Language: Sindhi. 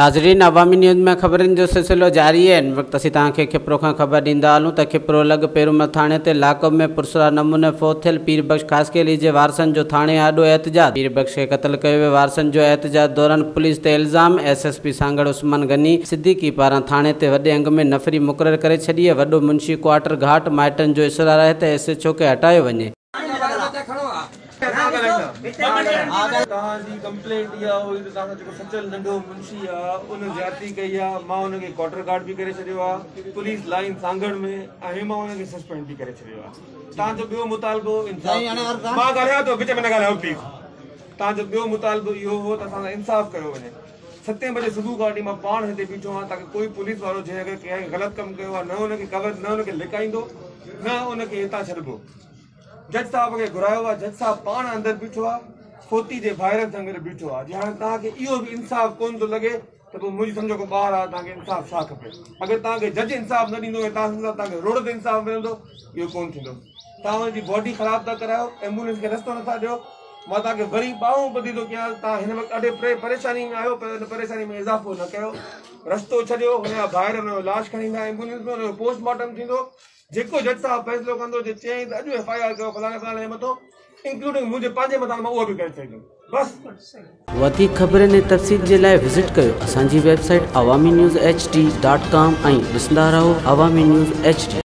ناظرين عوامي نيوز ۾ خبرن جو سلسلو جاري آهي. هن وقت اسين توهان کي کپرو کان خبر ڏيندا هلون ته کپرو لڳ پيرومل ٿاڻي تي لاڪپ ۾ پراسرار نموني فوت ٿيل پير بخش خاصخيلي جي وارثن جو ٿاڻي آڏو احتجاج، پير بخش کي قتل ڪيو ويو، وارثن جو احتجاج دوران پوليس تي الزام، S S P Sanghar Usman Ghani Siddiqui پاران ٿاڻي تي وڏي انگ ۾ نفري مقرر ڪري ڇڏي، وڏو منشي ڪوارٽر گهاٽ، مائٽن جو اصرار آهي ته ايس ايڇ او کي هٽايو وڃي. توهان جي ڪمپلينٽ اها هئي ته توهان سان جيڪو سچل ننڍو منشي آ ان زيادتي ڪئي آ، مان ان کي ڪوارٽر گارڊ به ڪري ڇڏيو آ، پوليس لائين سانگهڙ ۾ ۽ مان ان کي سسپينڊ به ڪري ڇڏيو آ. توهان جو ٻيو مطالبو انصاف مان ڳالهايان ٿو وچ ۾ نه ڳالهايو پليز. توهان جو ٻيو مطالبو اهو هو ته اسان سان انصاف ڪيو وڃي. ستين بجي صبح کان وٺي مان پاڻ هتي بيٺو آهيان تاڪه ڪوئي پوليس وارو جنهن اگر ڪنهن غلط ڪم ڪيو آ نه ان کي ڪور نه ان کي لڪائيندو نه ان کي هتان ڇڏبو. جج صاحب کي گهرايو آ، جج صاحب پاڻ اندر بيٺو آ، فوتي جي ڀائرن سان گڏ بيٺو آ، جي هاڻي توهان کي اهو به انصاف ڪونه ٿو لڳي ته پوء منهنجي سمجهو ڪو ٻار آ، توهان کي انصاف ڇا کپي؟ اگر توهان کي جج انصاف نه ڏيندو ۽ توهان سمجهو ٿا توهان کي روڊ تي انصاف ملندو، اهو ڪونه ٿيندو. توهان ان جي باڊي خراب ٿا ڪرايو، ايمبولينس کي رستو نٿا ڏيو، مان توهان کي وري ٻانهون ٻڌي ٿو ڪيان ته توهان هن وقت ڏاڍي پريشاني ۾ آهيو پر ان پريشاني ۾ اضافو نه ڪيو، رستو ڇڏيو، هن جا ڀائر هن جو لاش کڻي ايندا ايمبولينس ۾ ان جو پوسٽ مارٽم ٿيندو، جيڪو جج صاحب فيصلو ڪندو جي چيائين ته اڄ ايف I R ڪيو فلاڻي فلاڻي جي مٿو انڪلوڊنگ منهنجي پنهنجي مٿان مان اهو به ڪري ڇڏيندم بس. وڌيڪ خبرن ۽ تفصيل جي لاء وزٽ ڪيو اسان جي website Awami news H D dot com ۽ ڏسندا رهو عوامي نيوز ايڇ ڊي.